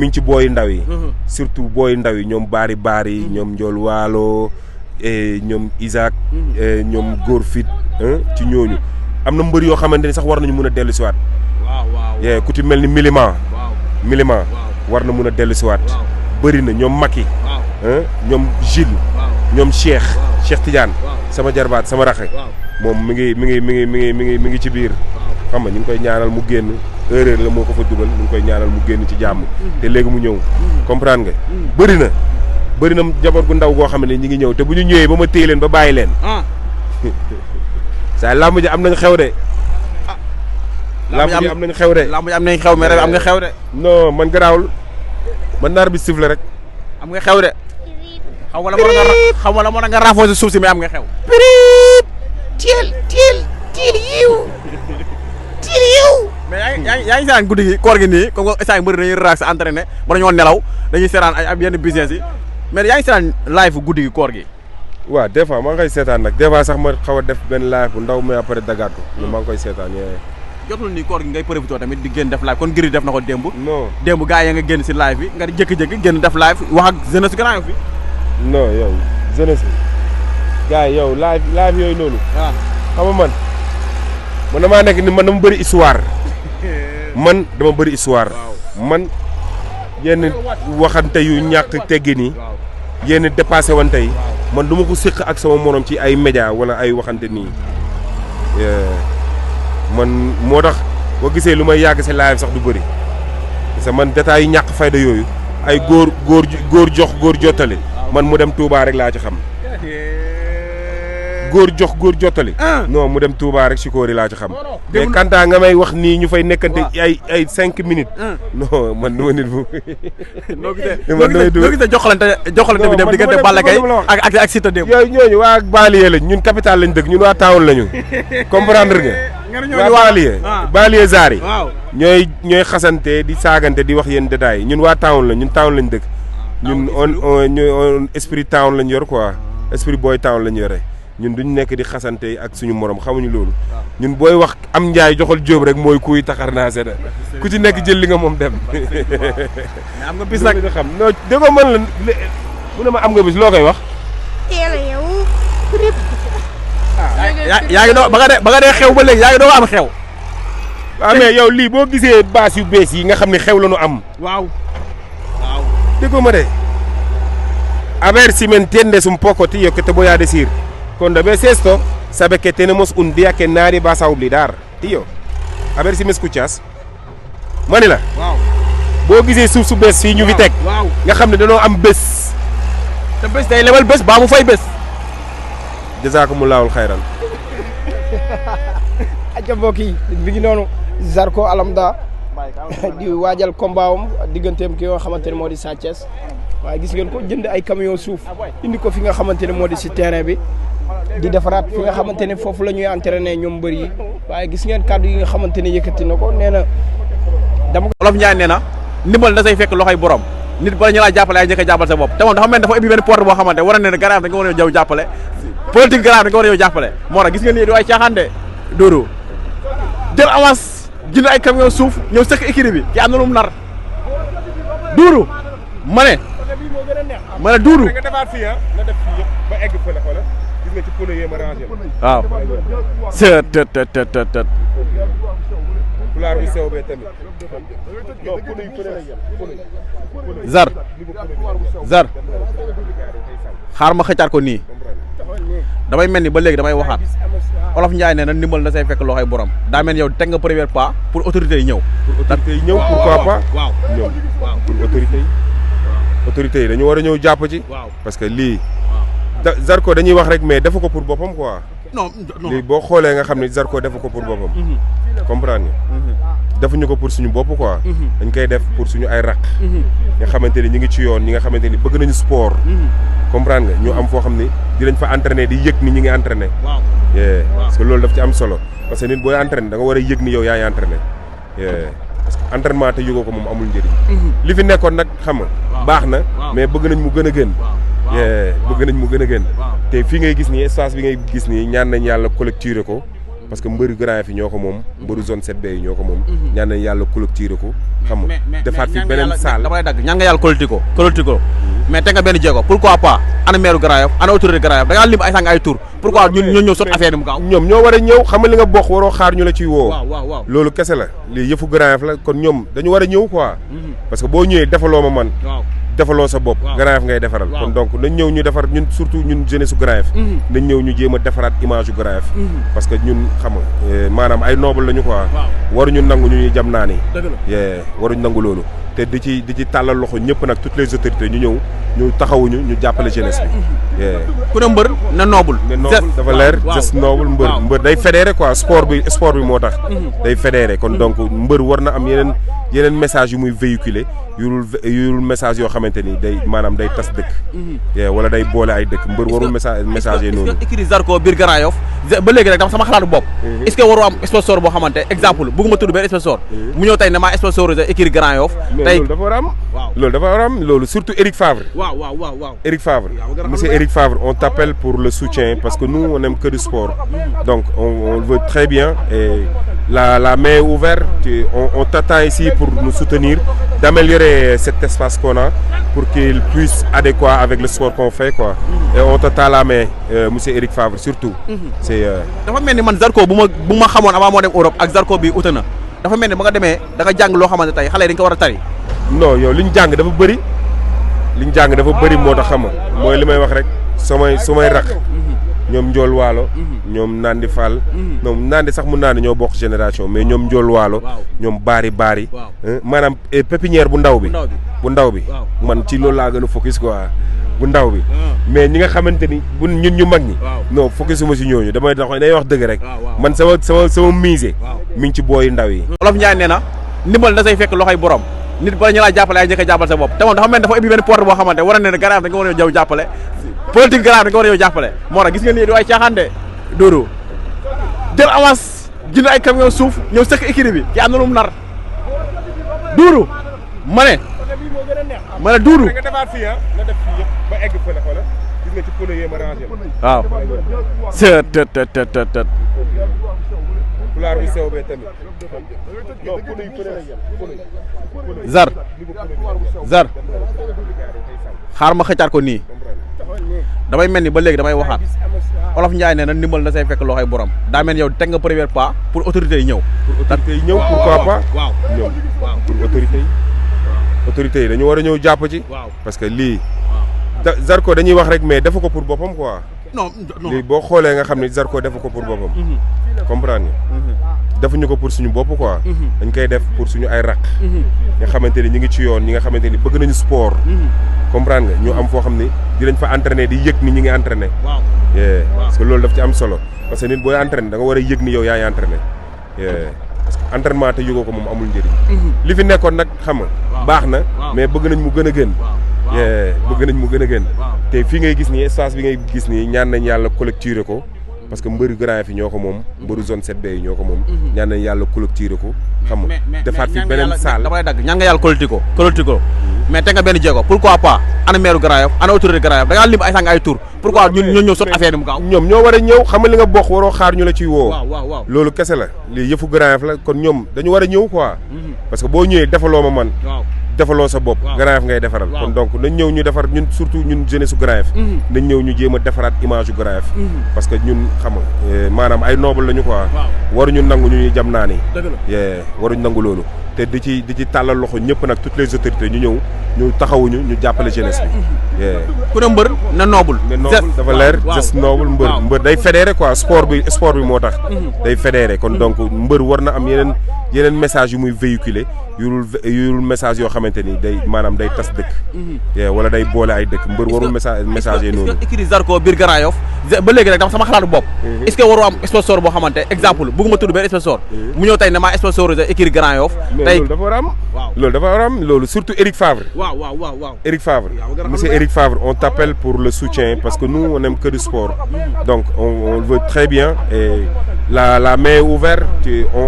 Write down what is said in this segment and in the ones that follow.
mi ngi ci booy ndaw yi. surtout booy ndaw yi ñoom baari ñoom Njool Waalo ñoom Isaac. ñoom Góor Fit ci ñooñu am na mbër yoo xamante ni sax war nañu mun a dellu siwaat. waaw ku ci mel ni Milima. Milima war na mun a dellu siwaat. bëri na ñoom Maki. ñoom Gilles. ñoom Cheikh Tidiane. sama jarbaat sama raxe. moom mi ngi ci biir. xam nga ñu ngi koy ñaanal mu génn erreur la moo ko fa dugal ñu ngi koy ñaanal mu génn ci jàmm. te léegi mu ñëw. comprendre nga. bëri na jaboot gu ndaw goo xam ne ñi ngi ñëw te bu ñu ñëwee ba ma téye leen ba bàyyi leen. saa làmb ji am nañ xew de. làmb ji am nañ xew de. làmb ji am nañ xew mais am nga xew de. non man garaawul man naar bi siffle rek. am nga xew de. xam nga la mën nga rafoo si suuf si mais am nga xew. tiil yiw. mais yaa ngi seetaan guddi gi koor gi nii comme que instant yi mbëri dañuy relax entraîné ba dañoo nelaw dañuy seetaan ay yenn business yi mais yaa ngi seetaan live guddi gi koor gi. waaw des fois maa ngi koy seetaan nag des fois sax ma xaw a def benn live bu ndaw mais après dagaat ko. maa ngi koy seetaan jotul ni koor gi ngay profité tamit di génn def live kon Gris def na ko démb. non démb gars yi nga génn si live bi nga di jékki-jékki génn def live wax ak jeunesse Grand Yoff fi. non yow jeunesse bi gars yi yow live yooyu noonu. waaw xam nga man damaa nekk ni man dama bëri histoire. man dama bëri histoire. man yenn waxante yu ñàkk teggi nii. yenn dépassé wante yi. man du ma ko séq ak sama morom ci ay média wala ay waxante nii. man moo tax boo gisee lu may yàgg si live sax du bëri parce que man détails yu ñàkk fayda yooyu ay góor jottali man mu dem Touba rek laa ci xam. góor jottali. non mu dem Touba rek si kóor yi laa ci xam. mais kanta nga may wax nii ñu fay nekkante ay 5 minutes. non man du ma nit bu. noo gisee joxalante bi dem diggante Balla Gaye ak Siteu dem. yooyu ñooñu waa banlieue lañ ñun capital lañ dëkk ñun waa town lañu. comprendre nga. waa banlieue zaar yi. ñooy xasante di saagante di wax yenn détails ñun waa town la ñun town lañ dëkk. ñun on esprit town lañ yor quoi esprit boy town lañ yore. ñun duñ nekk di xasante ak suñu morom xamuñu loolu. ñun booy wax am njaay joxal jóob rek mooy kuy taxar naa sedda ku ci nekk jël li nga moom dem. mais am nga bis nag xam non déggoo mën la mu ne ma am nga bis loo koy wax. teel a yow. yaa ngi doon ba nga dee xew ba léegi yaa ngi doon am xew. waaw mais yow lii boo gisee baas yu bees yi nga xam ne xew la ñu am. waaw. déggoo ma de. aver si me entiendes un poco tío que te voy a decir. Cuando ves esto, sabes que tenemos un día que nadie vas a olvidar, tío. A ver si me escuchas. Manila. waaw. boo gisee suuf su bees fii ñu fi teg. waaw nga xam ne dañoo am bés. te bés day lebal bés baa mu fay bés. jazaakumullaahul xayran. aja mbokk yi mi ngi noonu Zarko Alamda di waajal combat am digganteem ki nga xamante ne moo di Sa Thiès waaye gis ngeen ko jënd ay camion suuf indi ko fi nga xamante ne moo di si terrain bi di defaraat fi nga xamante ne foofu la ñuy entraîner ñoom mbër yi waaye gis ngeen kàddu yi nga xamante ne yëkkati na ko nee na dama ko. Olof Ndiaye nee na ndimbal da say fekk loxoy borom nit bala ñu laa jàppale ay njëkk a jàppale sa bopp te moom dafa mel dafa ubbi benn porte boo xamante war na ne Grand Yoff dañ ko war a ñëw jàppale politique Grand Yoff dañ ko war a ñëw jàppale moo tax gis ngeen lii du ay caaxaan de Dodo jël avance jënd ay camion suuf ñëw sëkk écurie bi ki am na lu mu nar Dodo ma ne Dodo nga defaat fii nga def fii yëpp ba egg fële xoolal gis nga ci pono yee ma rangé waaw të pulaar bi sew bee tamit non pono yi fële la yem Zar xaar ma xëccaat ko nii damay mel ni ba léegi damay waxaat Olof Ndiaye nee na ndimbal na say fekk loxoy borom daa mel ni yow teg nga premier pas pour autorités yi ñëw. pourquoi pas waaw ñoom pour autorités yi dañu war a ñëw jàpp ci. parce que lii Zarko dañuy wax rek mais defu ko pour boppam quoi. non lii boo xoolee nga xam ne Zarko defu ko pour boppam. comprendre nga. defuñu ko pour suñu bopp quoi. dañ koy def pour suñu ay raq. nga xamante ni ñu ngi ci yoon ñi nga xamante ni bëgg nañu sport. comprendre nga ñu am foo xam ni dinañ fa entraîner di yëg ni ñi ngi entraîner. waaw parce que loolu daf ci am solo parce que nit booy entraîner da nga war a yëg ni yow yaa ngi entraîner. parce que entraînement te yëgoo ko moom amul njëriñ. li fi nekkoon nag xam nga. baax na mais bëgg nañ mu gën a gën. bëgg nañ mu gën a gën. te fii ngay gis nii espace bi ngay gis nii ñaan nañ yàlla collecturer ko. parce que mbëru Grand Yoff yi ñoo ko moom mbëru zone 7B yi ñoo ko moom ñaan nañ yàlla collecté ko xam nga defaat fi beneen salle dama lay dagg ñaan nga yàlla collecté ko mais te nga benn jéego pourquoi pas ana maire Grand Yoff ana autorité Grand Yoff da ngaa lim ay sang ay tour pourquoi ñun ñëw sot affaire yi mu gaaw ñoom ñoo war a ñëw xam nga li nga bokk waroo xaar ñu la ciy woo waaw loolu kese la lii yëfu Grand Yoff la kon ñoom dañu war a ñëw quoi parce que boo ñëwee defaloo ma man defaloo sa bopp Grand Yoff ngay defaral kon donc nañ ñëw ñu defar ñun surtout ñun jeunesse su Grand Yoff nañ ñëw ñu jéem a defaraat image yu Grand Yoff parce que ñun xam nga maanaam ay noble lañu quoi waruñu nangu ñu ñuy jam naa ni waruñu nangu loolu te di ci tàllal loxo ñëpp nag toutes les autorités ñu ñëw ñu taxawuñu ñu jàppale jeunesse bi ku ne mbër na noble dafa leer geste noble mbër day fédéré quoi sport bi moo tax day fédéré kon donc mbër war na am yeneen message yu muy véhiculer yurul message yoo xamante ni day maanaam day tas dëkk wala day boole ay dëkk mbër warul message yi noonu écrit Zarko biir Grand Yoff ba léegi rek dama sama xalaatu bopp est-ce que waru am sponsor boo xamante exemple bëgguma tudd benn sponsor mu ñëw tey ne maa sponsorisé écrit Grand Yoff tey loolu dafa war a am loolu surtout Eric Favre Eric Favre monsieur Eric Favre on t'appelle pour le soutien parce que nous on aime que du sport donc on le veut très bien et la main est ouverte on t'attend ici pour nous soutenir d'améliorer cet espace qu'on a pour qu'il puisse adéquat avec le sport qu'on fait quoi et on te tend la main monsieur Eric Favre surtout c'est dafa mel ni man Zarko bu ma xamoon avant moo dem Europe ak Zarko bi ute na dafa mel ni ba nga demee da nga jàng loo xamante tey xale yi dañ ko war a tari non yow li ñu jàng dafa bëri moo tax xam nga mooy li may wax rek samay rak ñoom Njool Waalo ñoom Nandi Fall ñoom Nandi sax mun naa ne ñoo bokk génération mais ñoom Njool Waalo ñoom baari maanaam pépinière bu ndaw bi man ci loolu laa gën a focus quoi bu ndaw bi mais ñi nga xamante ni bu ñun ñu mag ñi non focusuma si ñooñu day wax dëgg rek man sama mise mi ngi ci booy ndaw yi Olof Ndiaye nee na ndimbal da say fekk loxoy borom nit bala ñu laa jàppale ay njëkk a jàppale sa bopp te moom dafa mel dafa ubbi benn porte boo xamante war na ne Grand Yoff dañ ko war a ñëw jàppale politique Grand Yoff dañ ko war a ñëw jàppale moo tax gis nga lii du ay caaxaan de Doudou jël avance jënd ay camion suuf ñëw sëkk écurie bi ki am na lu mu nar Doudou ma ne Doudou nga defaat fii nga def fii yëpp ba egg fële xoolal gis nga ci pono yee ma rangé waaw tet pulaar bi sew bee tamit Zar xaar ma xëccaat ko nii damay mel ni ba léegi damay waxaat Olof Ndiaye nee na ndimbal na say fekk loxoy borom daa mel ni yow teg nga premier pas pour autorités yi ñëw pourquoi pas ñoom pour autorités yi dañu war a ñëw jàpp ci parce que lii Zarko dañuy wax rek mais defu ko pour boppam quoi non lii boo xoolee nga xam ne Zarko defu ko pour boppam comprendre nga defuñu ko pour suñu bopp quoi dañ koy def pour suñu ay rak nga xamante ni ñi ngi ci yoon ñi nga xamante ni bëgg nañu sport comprendre nga ñu am foo xam ni dinañ fa entraîner di yëg ni ñi ngi entraîner parce que loolu daf ci am solo parce que nit booy entraîner da nga war a yëg ni yow yaa ngi entraîner parce que entraînement te yëgoo ko moom amul njëriñ li fi nekkoon nag xam nga baax na mais bëgg nañ mu gën a gën te fii ngay gis nii espace bi ngay gis nii ñaan nañ yàlla collecté ko parce que mbëru Grand Yoff yi ñoo ko moom mbëru zone 7B yi ñoo ko moom ñaan nañ yàlla collecté ko xam nga defaat fi beneen salle dama lay dagg ñaan nga yàlla collecté ko mais te nga benn jéego pourquoi pas ana maire Grand Yoff ana autorité Grand Yoff da ngaa lim ay sang ay tour pourquoi ñun ñëw sot affaire yi mu gaaw ñoom ñoo war a ñëw xam nga li nga bokk waroo xaar ñu la ciy woo loolu kese la lii yëfu Grand Yoff la kon ñoom dañu war a ñëw quoi parce que boo ñëwee defaloo ma man defaloo sa bopp Grand Yoff ngay defaral kon donc nañ ñëw ñu defar ñun surtout ñun jeunesse su Grand Yoff nañ ñëw ñu jéem a defaraat image yu Grand Yoff parce que ñun xam nga maanaam ay noble lañu quoi waruñu nangu ñu ñuy jam naa ni waruñu nangu loolu te di ci tàllal loxo ñëpp nag toutes les autorités ñu taxawuñu ñu jàppale jeunesse bi ku ne mbër na noble dafa leer geste noble mbër day fédéré quoi sport bi moo tax day fédéré kon donc mbër war na am yeneen message yu muy véhiculer yurul message yoo xamante ni day maanaam day tas dëkk wala day boole ay dëkk mbër warul message yi noonu écrit Zarko biir Grand Yoff ba léegi rek dama sama xalaatu bopp est-ce que waru am sponsor boo xamante exemple bëgguma tudd benn sponsor mu ñëw tey ne maa sponsorisé écrit Grand Yoff tey loolu dafa war a am loolu surtout Eric Favre Eric Favre monsieur Eric Favre on t'appelle pour le soutien parce que nous on aime que du sport donc on le veut très bien et la main est ouverte.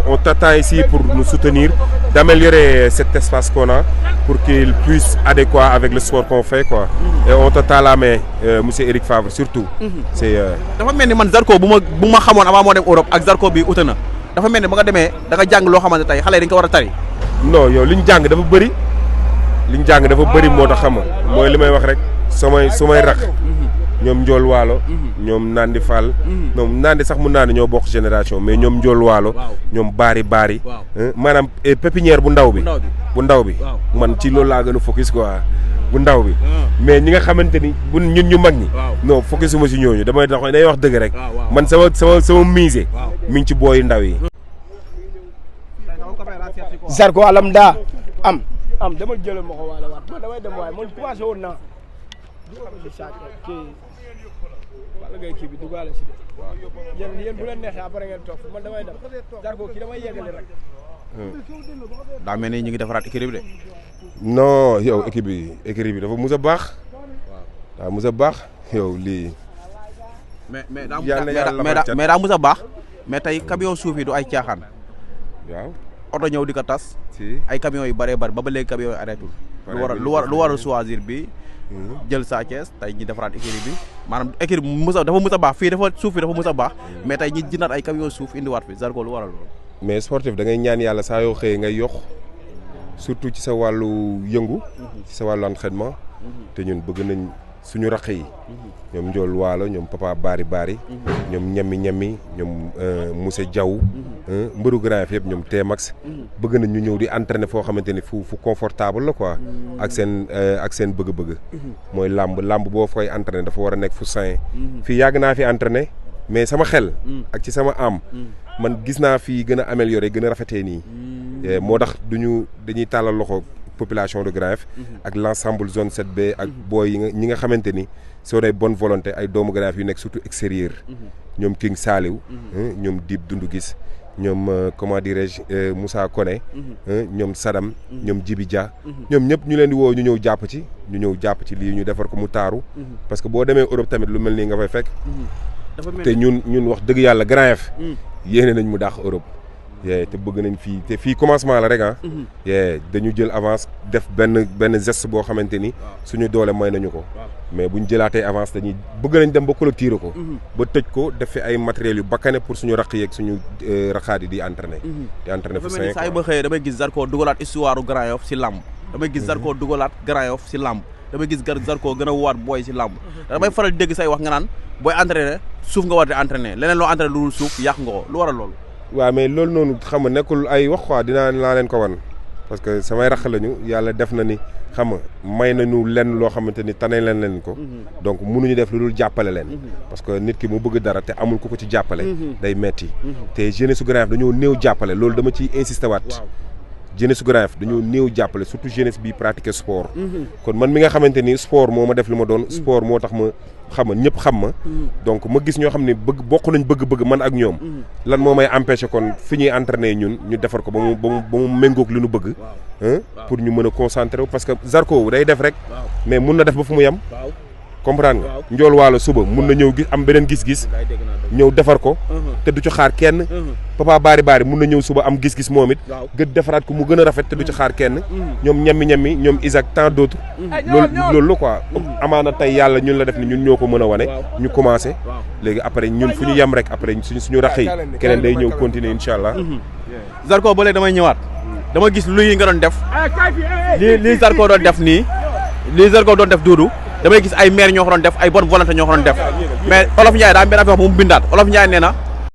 On t'attend ici pour nous soutenir, d'améliorer cet espace qu'on a pour qu'il puisse adéquat avec le sport qu'on fait, quoi. Et on te tend la main, monsieur Eric Favre, surtout. C'est. dafa mel ni man Zarko bu ma xamoon avant moo dem Europe ak Zarko bi ute na dafa mel ni ba nga demee da nga jàng loo xamante tey xale yi dañ ko war a tari. non yow li ñu jàng dafa bëri moo tax xam nga mooy li may wax rek samay rak ñoom Njool Waalo ñoom Nandi Fall ñoom Nandi sax mun naa ne ñoo bokk génération mais ñoom Njool Waalo ñoom baari maanaam pépinière bu ndaw bi man ci loolu laa gën a focus quoi bu ndaw bi mais ñi nga xamante ni bu ñun ñu mag ñi non focusuma si ñooñu day wax dëgg rek man sama mise mi ngi ci booy ndaw yi. Zarko Alamda am dama jëlal ma ko waale waat man damay dem waaye man commencé woon naa wala ngay kii bi dugaale si de yéen bu leen neexee après ngeen toog man damay dem Zarko kii damay yeggali rek. daa mel ni ñu ngi defaraat équipe bi de. non yow équipe bi dafa mus a baax. daa mus a baax yow lii. mais daa mus a baax mais tey camion suuf yi du ay caaxaan. waaw. oto ñëw di ko tas. ay camions yu bëree bëri ba léegi camions yi arrêté lu war a choisir bi. jël Sa Thiès tey ñi defaraat équipe bi maanaam équipe dafa mus a baax fii suuf bi dafa mus a baax mais tey ñi jëndaat ay camions suuf indiwaat fi Zarko lu waral loolu. mais sportif da ngay ñaan yàlla saa yoo xëyee ngay yokk surtout ci sa wàllu yëngu. ci sa wàllu entraînement. te ñun bëgg nañ suñu raq yi. ñoom Njool Waalo ñoom Papa Bari. ñoom ñami ñoom Moussa Diaw. mbëru grand yëpp ñoom T-Max. bëgg nañ ñu ñëw di entraîner foo xamante ni fu confortable la quoi. ak seen bëgg-bëgg. mooy làmb boo fay entraîner dafa war a nekk fu sain. fii yàgg naa fi entraîner mais sama xel. ak ci sama am. man gis naa fii gën a améliorer gën a rafetee nii. moo tax dañuy tàllal loxo population de Grand Yoff ak l'ensemble zone 7B ak booy ñi nga xamante ni soo day bonne volonté ay doomu Grand Yoff yu nekk surtout extérieur ñoom King Saliou ñoom Dib Dundu Gis ñoom comment dirais-je Moussa Koné ñoom Sadam ñoom Djibi Dia ñoom ñëpp ñu leen di woo ñu ñëw jàpp ci lii ñu defar ko mu taaru parce que boo demee Europe tamit lu mel nii nga fay fekk te ñun wax dëgg yàlla Grand Yoff yéene nañ mu dàq Europe te bëgg nañ fii commencement la rek dañu jël avance def benn geste boo xamante ni suñu doole may nañu ko mais buñ jëlaatee avance dañuy bëgg nañ dem ba clôturer ko ba tëj ko def fi ay matériels yu bakkane pour suñu raq yeeg suñu raqaat yi di entraîner fu sain saa yu ba xëyee damay gis Zarko dugalaat histoire Grand Yoff si làmb damay gis Zarko dugalaat Grand Yoff si làmb damay gis Zarko gën a waat booy si làmb damay faral dégg say wax nga naan booy entraîner suuf nga war di entraîner leneen loo entraîner lu dul suuf yàq nga ko lu waral loolu. waaw mais loolu noonu xam nga nekkul ay wax quoi dinaa leen ko wan parce que samay rax lañu yàlla def na ni xam nga may nañu lenn loo xamante ni tane leen ko donc mënuñu def lu dul jàppale leen parce que nit ki mu bëgg dara te amul ku ko ci jàppale day metti te jeunesse su Grand Yoff dañoo néew jàppale loolu dama ciy insister waat jeunesse su Grand Yoff dañoo néew jàppale surtout jeunesse bi pratiquer sport kon man mi nga xamante ni sport moo ma def li ma doon sport moo tax ma xam ma ñëpp xam ma donc ma gis ñoo xam ne bokk nañ bëgg-bëgg man ak ñoom lan moo may empêcher kon fi ñuy entraîner ñun ñu defar ko ba mu méngoog li ñu bëgg pour ñu mën a concentrer wu parce que Zarko day def rek mais mun na def ba fu mu yem comprendre nga Njool Waalo suba mun na ñëw am beneen gis-gis ñëw defar ko te du ci xaar kenn Papa Bari mun na ñëw suba am gis-gis moom it gën defaraat ko mu gën a rafet te du ci xaar kenn ñoom ñami ñoom Isaac tant d'autres loolu la quoi amaana tey yàlla ñun la def ni ñun ñoo ko mën a wane ñu commencé léegi après ñun fu ñu yem rek après suñu rax yi keneen day ñëw continuer incha allah. Zarko ba léegi damay ñëwaat dama gis lu yi nga doon def lii Zarko doon def nii lii Zarko doon def Doudou damay gis ay maire ñoo ko doon def ay bonne volonté ñoo ko doon def mais Olof Ndiaye daa am benn affaire bu mu bindaat Olof Ndiaye nee na